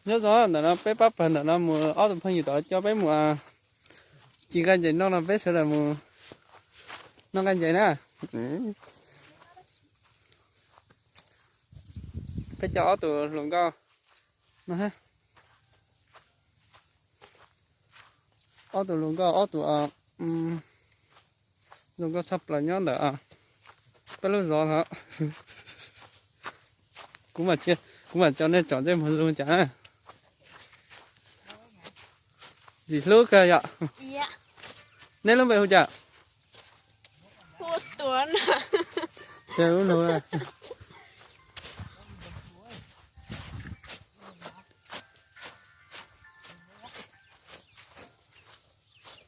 Nyob zoo ntawm no peb pab pawg ntawm no mus ob tug phooj ywg tod coj peb mus ci nqaij nce noj no peb sawv daws mus noj nqaij nce na. Peb coj ob tug hluas nkauj no, ob tug hluas nkauj ob tug hluas nkauj tshaj plaws nyob ntawm peb lub zos no. Kuv mam, kuv mam coj nej tsom ntsej muag zoo cas. Ntxim hlub kawg yom. Nej lub npe hu cas?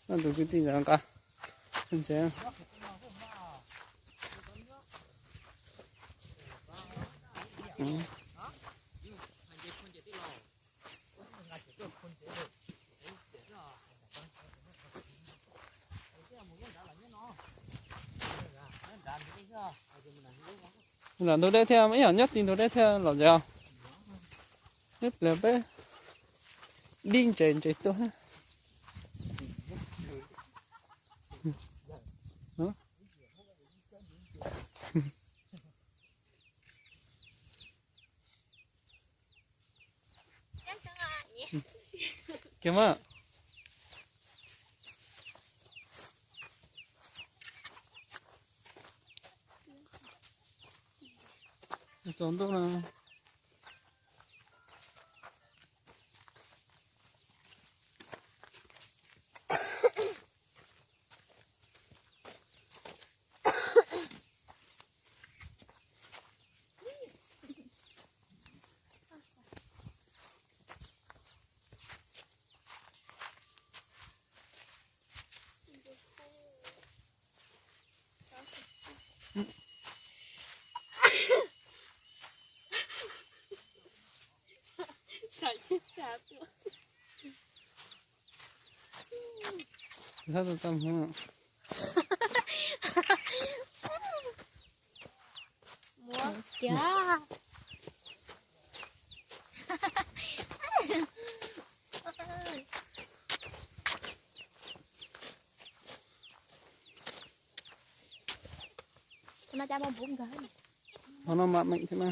Tus kwv tij ntawd nqa. Los ntug dej thiab, ib yam nyob ti ntug dej thiab los ntawd. Neb pliag peb dib ntses ntses tuaj. Kiag mas. Tsaus ntuj no. Qhov no mam meem thiab na.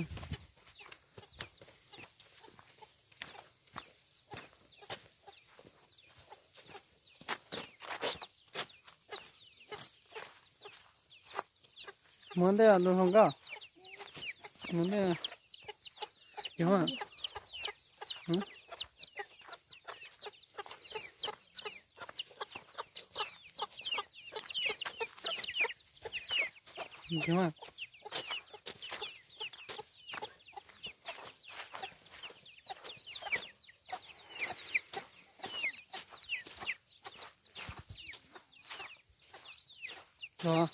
Muab ntej tus hluas nkauj. Muab ntej. Los,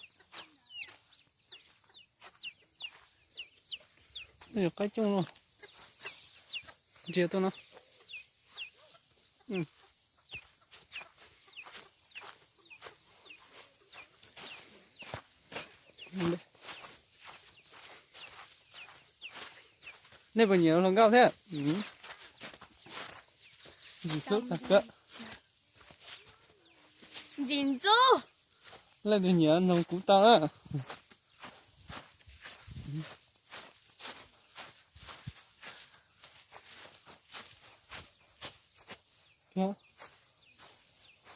yuav qaib coob no. Ntsia tuaj no. Nej puas nyiam hluas nkauj thiab? Ntxim hlub tag kawg. Ntxim ntxub. Leej twg nyiam noog kuv tau na.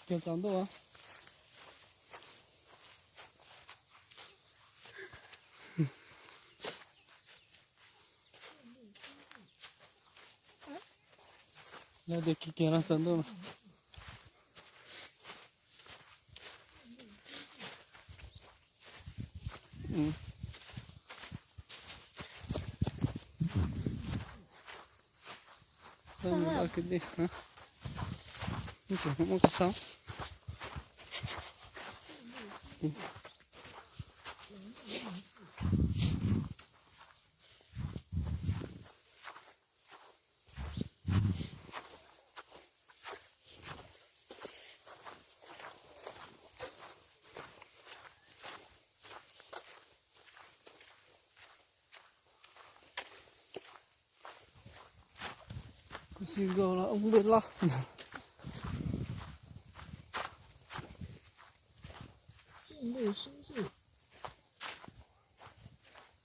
Kiag tsaus ntuj. Lawv tias kiag kiag no tsaus ntuj no. Xi nkaus los ua npe loj. 线路输入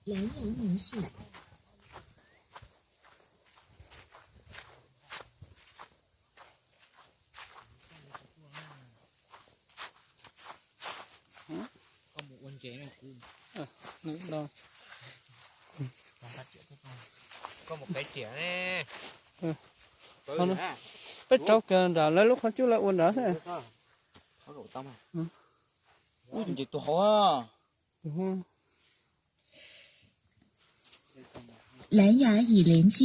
蓝牙模式。 Koj mus ua ntses no kuv. Koj mus qev riam ne. Peb rau kiag nram lawv lub qhov cub lawv ua nrad thiab. Ub, ntses tuag hauv. 蓝牙已连接。